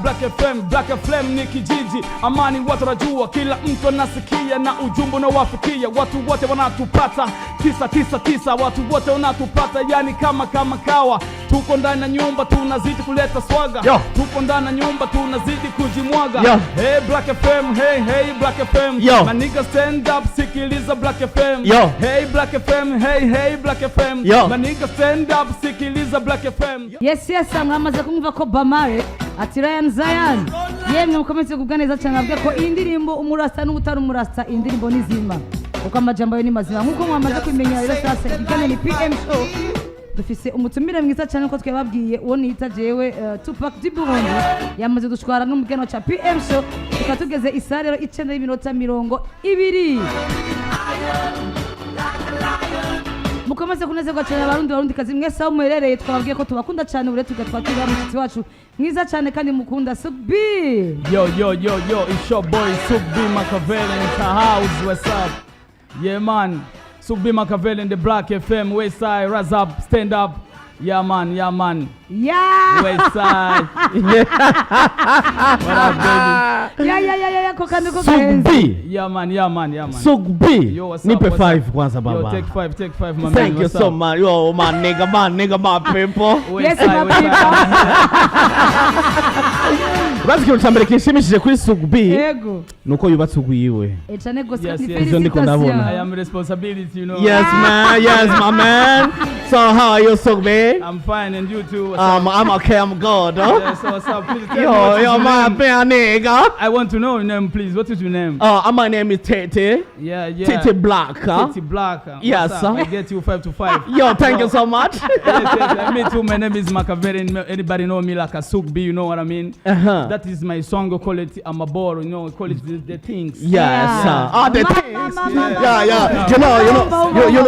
Black FM. Black FM ni kijiji, amani watu wanajua, kila mtu anasikia na ujumbe unawafikia, watu wote wanatupata 999, watu wote wanatupata, yani kama kawa. Tuko ndani ya nyumba, tunazidi kuleta swaga. Yo. Tuko ndani ya nyumba, tunazidi kujimwaga. Yo. Hey Black FM, hey hey Black FM. Yo. My nigga, stand up, sikiliza Black FM. Yo. Hey Black FM, hey hey Black FM. Yo. My nigga, stand up, sikiliza Black FM. Yes, mwamaze kumva ko Bamare ati Ryan Zion. Yemwe, mukomeze kugubwa neza cyane. Avuga ko iyi ndirimbo, umurasta n'ubutari umurasta, iyi ndirimbo ni zima, kuko amajambo yo ni mazima nk'uko mwamaze kubimenya. Rero sasa ikiganiro ni PM Show, dufise umutumire mwiza cyane nkuko twababwiye, uwo nita jewe Tupac du Burundi, yamaze dushwara n'umugeno ca PM Show. Tukaba tugeze isaha rero 9:20. Mukomeze kunezerwa cyane, Abarundi, Barundi kazi mwese aho muherereye. Twababwiye ko tubakunda cyane. Ubu rero tugatwakira mushitsi wacu mwiza cyane kandi mukunda, Subi. Yo yo yo yo, it's your boy Sugbi Machiavelli in the house. What's up? Yeah man, Sugbi Machiavelli in the Black FM, West Side, rise up, stand up. Yeah man, yeah man, West Side. What up, baby? Ya, ko kandi ko gahenze. Sugbi. Yeah man, yeah man, yeah man. Sugbi. Yo, what's up, Nipe what's 5 up? kwanza, Yo, baba. take five, take five, my man. Thank you What's so up? much. Yo, my nigga, my nigga, my people. West Yes, Side, my West people. Side. Urazi ikintu ca mbere kinshimishije kuri Sugbi nuko yubatse ugwiwe. Eh, cane gose. Yes, Ni yes. Ivyo ndiko ndabona. I am responsibility, you know. Yes man, yes my man. So how are you, Sugbi? I'm fine, and you too. What's up? I'm okay, I'm good. Huh? Yeah, so what's up? Please tell me Yo, what is yo, your my name. man, nigga. I want to know your name, please. What is your name? My name is Tete. Tete Black. Huh? Titi Black. Yes, What's up? sir. I get you 4-5. Yo, thank you so much. Yes. Me too. My name is Machiavelli. Anybody know me like a Sugbi, you know what I mean? Uh-huh. That is my song. Call it Amaboro, call it the things. Yes, Yeah. sir. Ah, the Ma, things. ma, ma, ma, Yeah.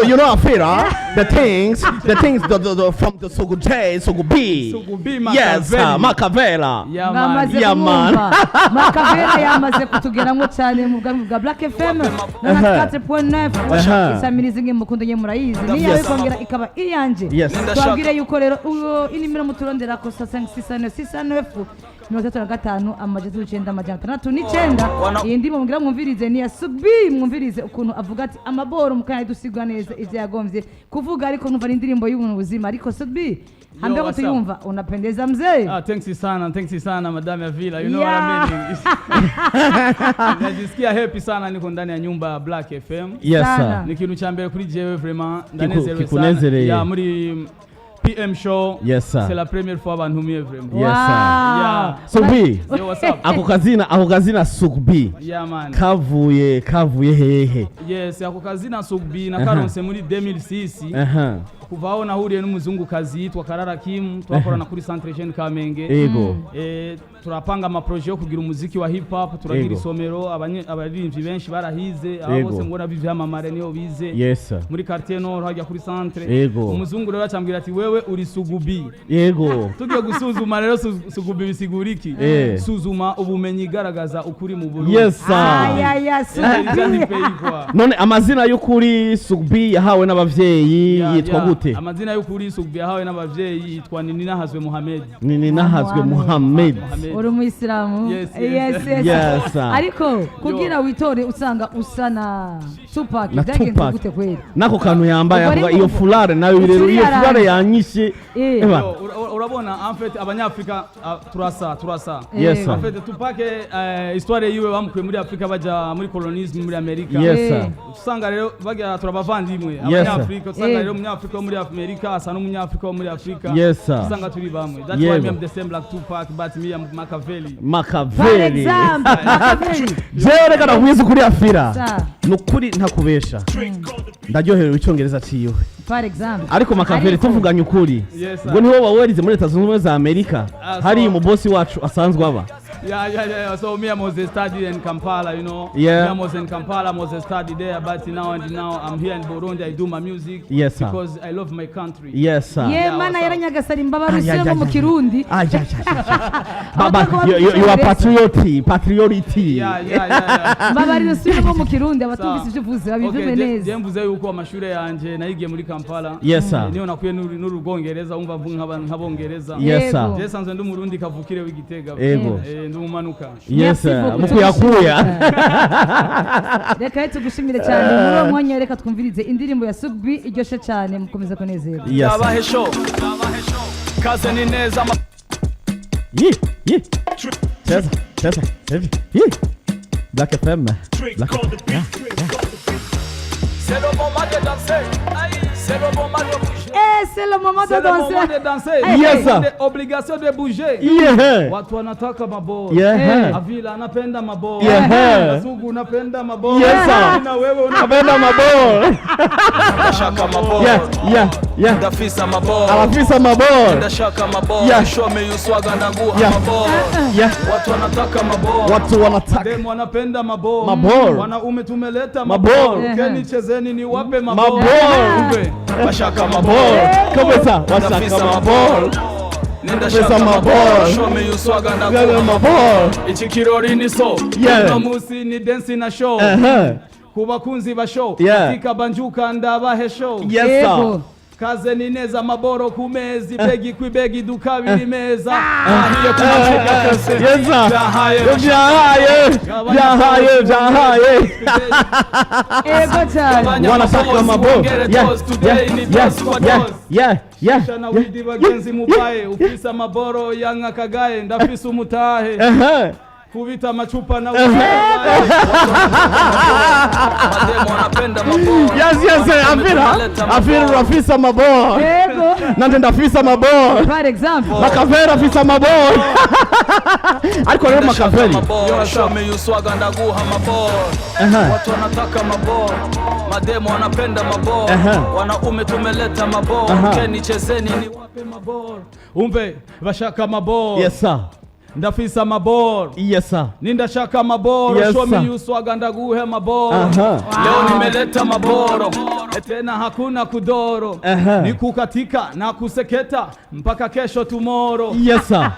You know, Afira, the things, the from the Sugu J, Sugu B. Sugu B, Yes, sir. Machiavelli. Machiavelli. Yeah, man. Mwamaze Yeah, man. kumwumva, Makavera yamaze kutugeramo cyane mu bwami bwa Black FM 94.9. Isamirizi imwe mukunda nye murayizi, niyawe ikongera ikaba iyanjye. Twabwire yuko rero uwo inimero muturondera ko 569 69 35 9 609. Iyi ndimo mugira mwumvirize ni ya Subi. Mwumvirize ukuntu avuga ati amaboro mukanya dusigwa neza ivyo yagombye kuvuga, ariko numva ni indirimbo y'ubuntu buzima. Ariko Subi, hambe ko What's up? tuyumva, unapendeza mzee. Ah, thanks sana, thanks sana, Madame Avila. You know what I mean? Najisikia happy sana, niko ndani ya nyumba ya Black FM. Yes, Sana. sir. Ni ikintu cya mbere kuri jewe, vraiment ndanezerewe sana. Kikunezereye. Yeah, muri PM Show. Yes, sir. C'est la première fois bantumiye, vraiment. Yes, sir. Yeah. Sugbi. Yo, what's up? Ako kazina Sugbi Yeah man. kavuye hehe? Yes, ako kazina Sugbi nakaronse muri 2006. Kuva aho nahuriye n'umuzungukazi yitwa Karara Kim, twakorana kuri Centre Jeune Kamenge. Turapanga amaprojet yo kugira umuziki wa hip hop, turagira isomero, abaririmbyi benshi barahize, aba bose mbona b'ivyamamare niho bize. Yes sir. Muri quartier nord hajya kuri centre. Umuzungu rero acambwira ati: "Wewe uri Sugubi." Tugiye gusuzuma rero, Sugubi bisigura iki? Suzuma ubumenyi, igaragaza ukuri mu Burundi. Yes sir. Ayaya, Intelligent Subi. pays, quoi. None amazina y'ukuri Sugbi yahawe n'abavyeyi Ya, yitwa ya. gute? Amazina y'ukuri Sugubi yahawe n'abavyeyi yitwa Ninahazwe Muhammad. Ni Nahazwe Muhammad. Muhammad. Uri umuyisilamu? Yes. Yes. Yes, sir. Ariko kugira witore usanga usa na Tupac, Na byagenze Tupac. gute kweli? Nako kantu yambaye, Ubwo avuga ariko iyo fulare nayo rero, iyo Ucuriyaranje. fulare yanyishe. Eba. Yo, urabona, en fait Abanyafrika, ah, turasa turasa. Yes sir. En fait Tupac, histoire yiwe, bamukuye muri Afrika baja muri colonisme muri Amerika. Yes sir. Usanga rero bagira turabavandimwe Yes, sir. Abanyafrika, usanga rero Umunyafrika wo muri Amerika asa n'Umunyafrika wo muri Afrika. Yes, sir. Usanga turi bamwe. That's why me, I'm the same like Tupac, but me, I'm Machiavelli. Par Machiavelli. exemple, Machiavelli. Jewe reka nakubwiza ukuri, Afira, Sa. nukuri ntakubesha, ndaryoherewe icyongereza ciwe. Par exemple. Ariko Machiavelli, tuvuganye ukuri, Yes, sir. ubwo niho waba warize muri Leta Zunze Ubumwe za Amerika? Ah, Hari umubosi wacu asanzwe aba. Yeah. So me, I was studying in Kampala. Yeah. Me, I was in Kampala, I was study there, but now and now I'm here in Burundi. I do my music. Yes, sir. Because I love my country. Yes, sir. Ye Yeah, mana what's up? yaranyagasani, mbabara usubiremo mu Kirundi. Ah, yeah. But you are patrioti, patrioti. Yeah. Mbabarira usubiremo mu Kirundi, abatumvise ibyo uvuze babivume Okay, je neza. Mvuze yuko amashure yanje nayigiye muri Kampala. Yes, sir. Niyo nakuye n'urubwongereza, umva mvuga nk'abongereza. Yes, sir. Yego. Je sanzwe ndi Umurundi kavukire w'Igitega. Ego. Ndi umumanuka. Yes, Merci sir. beaucoup. Mukuyakuya. Reka rero tugushimire cyane muri uwo mwanya. Reka twumvirize indirimbo ya Sugbi iryoshe cyane, mukomeza kunezerwa. Yes, sir. Abahe show. Kaze ni neza. Yi, yi. Cheza, cheza, cheza. Yi. Black FM. Black FM. Yeah. C'est le moment de danser. C'est le moment de bouger. Eh, c'est le moment de C'est le moment danser. de danser. Yes, sir. C'est obligation de bouger. Watu wanataka maboro. Yeah. Avila anapenda maboro. Yeah. Sugu unapenda maboro. Yes, sir. Na wewe unapenda Napenda mabor. Ndashaka maboro. Yeah. Ndafisa maboro. Abafisa mabor. Ndashaka maboro. Yeah. Show me you swagger, ndaguha maboro. Watu wanataka maboro. Watu wanataka Demu wanapenda maboro. Maboro. Wanaume tumeleta Maboro. maboro. Keni chezeni ni wape maboro. Maboro. Kumbe. Bashaka maboro. Mabor. Kabisa, washaka Ndafisa mabor. maboro. Ndashaka Ndafisa maboro. maboro. Show me you swagger, Gaga ndaguha. mabor. Iki kirori ni so. Yeah. Uno musi ni dance na show. Ku bakunzi ba show. Yeah. Katika banjuka ndabahe show. Yes, sir. Yego. Kaze ni neza, maboro ku mezi, begi ku begi, dukabiri meza ahiye ku macupa kase. Yes, sir. Byahaye. Byahaye. Byahaye, byahaye. Ego cyane. Wanataka mabor. Yeah. Shana widi bagenzi mubaye ufise amaboro yanka kagaye, ndafise umutahe kubita amacupa na Mademu wanapenda maboro. Yes, Avira. Avira urafisa mabor. Yego. Nanje ndafisa mabor. Par exemple. Makaveri afisa mabor. Ariko rero Ndashaka Makaveri. maboro. Show me you swagger, ndaguha maboro. Watu wanataka maboro. Mademu wanapenda maboro. Wanaume tumeleta maboro. Keni chezeni ni wape maboro, umve bashaka amaboro. Yes, sir. Ndafise amaboro. Yes, sir. Nindashaka amaboro. Yes, Show me sir. you swagger, ndaguhe maboro. Leo nimeleta maboro. Tena hakuna kudoro. Ni kukatika na kuseketa mpaka kesho tomorrow. Yes, sir.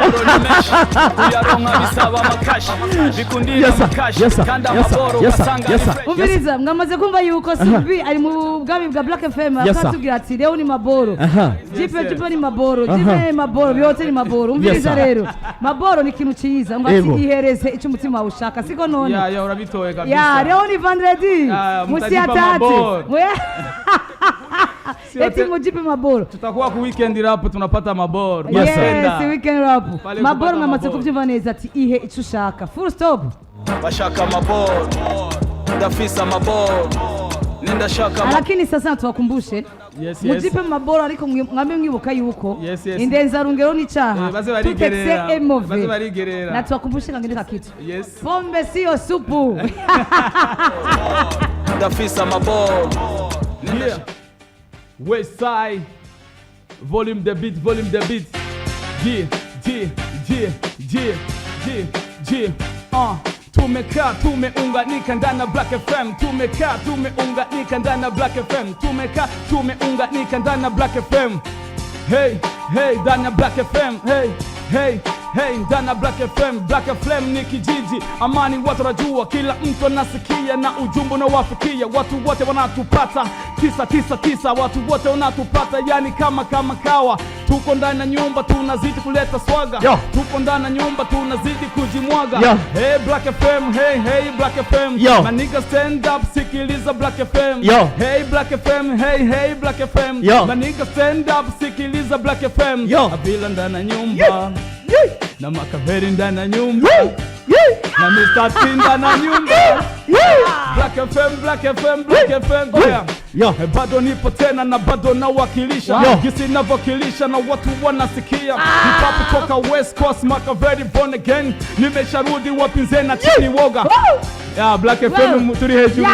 Maboro ni menshi, kuyaronka bisaba amakashi, bikundira Yes, sir. amakashi. Yes, sir. Kandi Yes, sir. amaboro Yes, sir. ugasanga Yes, ni sir. fresh. Umviriza, mwamaze kumva yuko Sugbi ari mu bwami bwa Black FM. Yes, sir. Akatubwira ati leo ni maboro. Jipe jipe ni maboro, jipe ni maboro, byose ni maboro. Umviriza Yes, sir. rero, maboro ni ikintu cyiza ngo ati Yego. ihereze icyo umutima wawe ushaka, siko none? Ya, urabitoye kabisa. Ya, leo ni vendredi. Ya, Musi ya mtajipa tatu. maboro. Sio Eti mujipe maboro. Tutakuwa ku weekend rap, tunapata maboro. Yes, sir. Yes, weekend rap. Pale Maboro, kupata mwamaze maboro. kubyumva neza ati ihe icyo ushaka, full stop. Bashaka maboro, ndafisa maboro, nindashaka Lakini sasa tuwakumbushe, Yes. mujipe maboro, ariko mwame mwibuka yuko Yes. indenzarungero n'icaha. Eh, baze barigerera. Tutexte emove. Baze barigerera. Na tuwakumbushe kangine kakitu: Yes. pombe sio supu. Ndafisa maboro. Yeah. West side. Volume the beat, volume the beat. G, G, G, G, G, G. Tumekaa tumeunganika ndani ya Black FM. Tumekaa tumeunganika ndani ya Black FM. Tumekaa tumeunganika ndani ya Black FM. Hey, hey, ndani ya Black FM. Hey, hey, hey, ndani ya Black FM. Black FM ni kijiji, amani watu wanajua, kila mtu anasikia na ujumbe unawafikia. Watu wote wanatupata 999, watu wote wanatupata, yani kama kawa. Tuko ndani ya nyumba, tunazidi kuleta swaga. Yo. Tuko ndani ya nyumba, tunazidi kujimwaga. Yo. Hey Black FM, hey hey Black FM. Yo. My nigga stand up, sikiliza Black FM. Yo. Hey Black FM, hey hey Black FM. Yo. My nigga stand up, sikiliza Black FM. Yo. Avila ndani ya nyumba. Na Makaveri ndani ya nyumba. Na Mr. T ndani ya nyumba. Black FM, Black FM, Black FM. Yeah. Yo. Eh, bado nipo tena na bado nawakilisha Yo. jinsi navyowakilisha na watu wanasikia. Hip hop toka West Coast, Makaveri born again, nimesharudi wapinzani na chini woga. Yeah, Black FM, turi hejuru.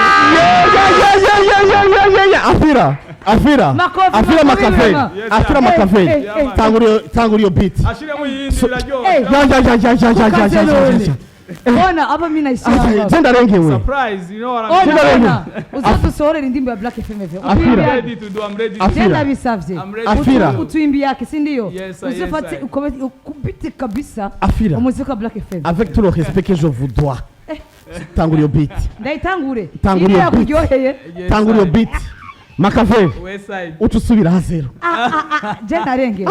Yeah. Afira. Afira. Makofi, Afira makofi, Makaveli. mama. Yes, Afira sir. Makaveli. Eh, eh, eh. Tangura iyo beat. Ashiremo iyindi, biraryoha. Eh. Ya ya ya ya ya ya ya ya ya ya. Ona hapa mimi naishia hapa. Je, ndarengewe. Surprise, you know what I'm Ona Ndarengewe. ona, uzodusohorera indirimbo ya Black FM ejo. Afira. ready to do. I'm ready to Afira. Je, ndabisavye. I'm ready. Afira. to do. Utuimbi yake, si ndio? Yes, sir, yes, Uzofate sir. ukubite kabisa Afira. umuziki wa Black FM. Avec tout le respect que je vous dois. Tangura iyo beat. Ndayitangure. Tangura Iyo iyo beat. yakuryoheye. Yes, Tangura iyo sir. beat. Makaveli. West side. Uca usubira ha zero. Je, ndarengera.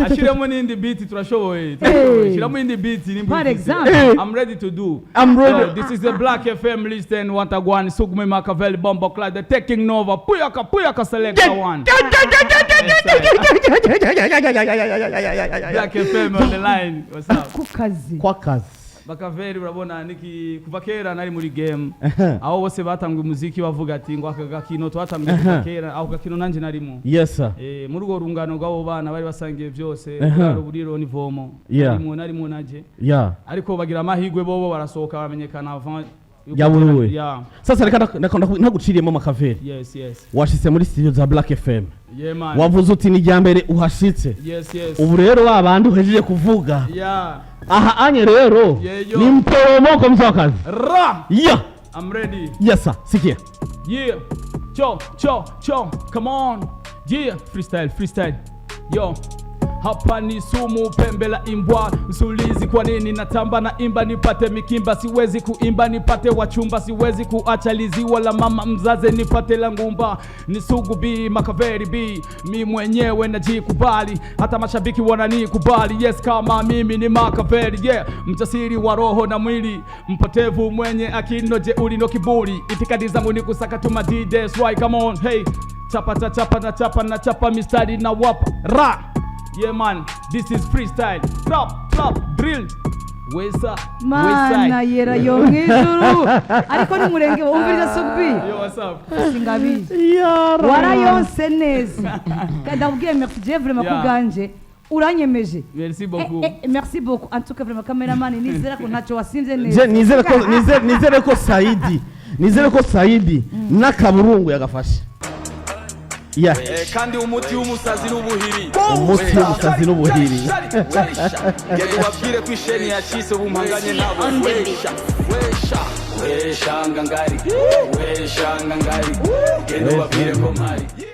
Ashiremo n'indi beat, turashoboye. Hey. Shiramo indi beat nimba Par uyifise. exemple. Eh. I'm ready to do. I'm ready. Yo, this is the Black FM. Listen, Wantagwan, Sugme Machiavelli, Bombo Clyde, the taking over. Puyaka, Puyaka Selector one. Black FM on the line. What's up? Ku kazi. Kwa kazi. Makaveli, urabona niki kuva kera nari muri game, aho bose batanguye umuziki bavuga ati ngo aka gakino twatanguye kuva kera, ako gakino nanje narimo. Yes sir. Muri urwo rungano rw'abo bana bari basangiye byose, bwari uburiro n'ivomo, narimwo naje, ariko bagira amahirwe bobo barasohoka bamenyekana avant yuko Ya wewe. Yeah. Sasa reka ntaguciriyemo, Makaveli. Yes. Washitse muri studio za Black FM. Yeah man. Wavuze uti ni irya mbere uhashitse. Yes. Ubu rero wa bandi uhejeje kuvuga. Aha anye rero Yeah, yo. ni mporomoko mzwakazi. Ra. Yeah. I'm ready. Yes sir. Sikia. Yeah. Cho, cho, cho. Come on. Yeah. Freestyle, freestyle. Yo. Hapa ni sumu pembe la imbwa msulizi, kwa nini natamba na imba nipate mikimba, siwezi kuimba nipate wachumba, siwezi kuacha liziwa la mama mzaze nipate la ngumba. Ni Sugu B Makaveli B, mi mwenyewe najikubali, hata mashabiki wananikubali. Yes, kama mimi ni Makaveli, yeah, mjasiri wa roho na mwili, mpotevu mwenye akino jeuri no kiburi, itikadi zangu ni kusaka tu madide. Why, come on, hey, chapa cha chapa na chapa na chapa mistari na wapa ra. Yeah man, this is freestyle. Trap, trap, drill. Wesa, Mana yera yo mwijuru, ariko nimurenge wumviriza Sugbi. Yo, what's up? Singabizi warayonse neza. Kandi ndakubwiye merci, je vraiment kubwanje uranyemeje. Merci beaucoup. Eh, merci beaucoup en tout cas, vraiment. Cameraman, nizera ko ntacyo wasinze neza. Je nizere ko Saidi n'akaburungu yagafashe. Yeah. Kandi umuti w'umusazi n'ubuhiri. Umuti w'umusazi n'ubuhiri. Genda ubabwire ko isheni yacitse, ubu mpanganye nabo. Wesha wesha wesha ngangari, wesha ngangari, genda ubabwire ko mpari.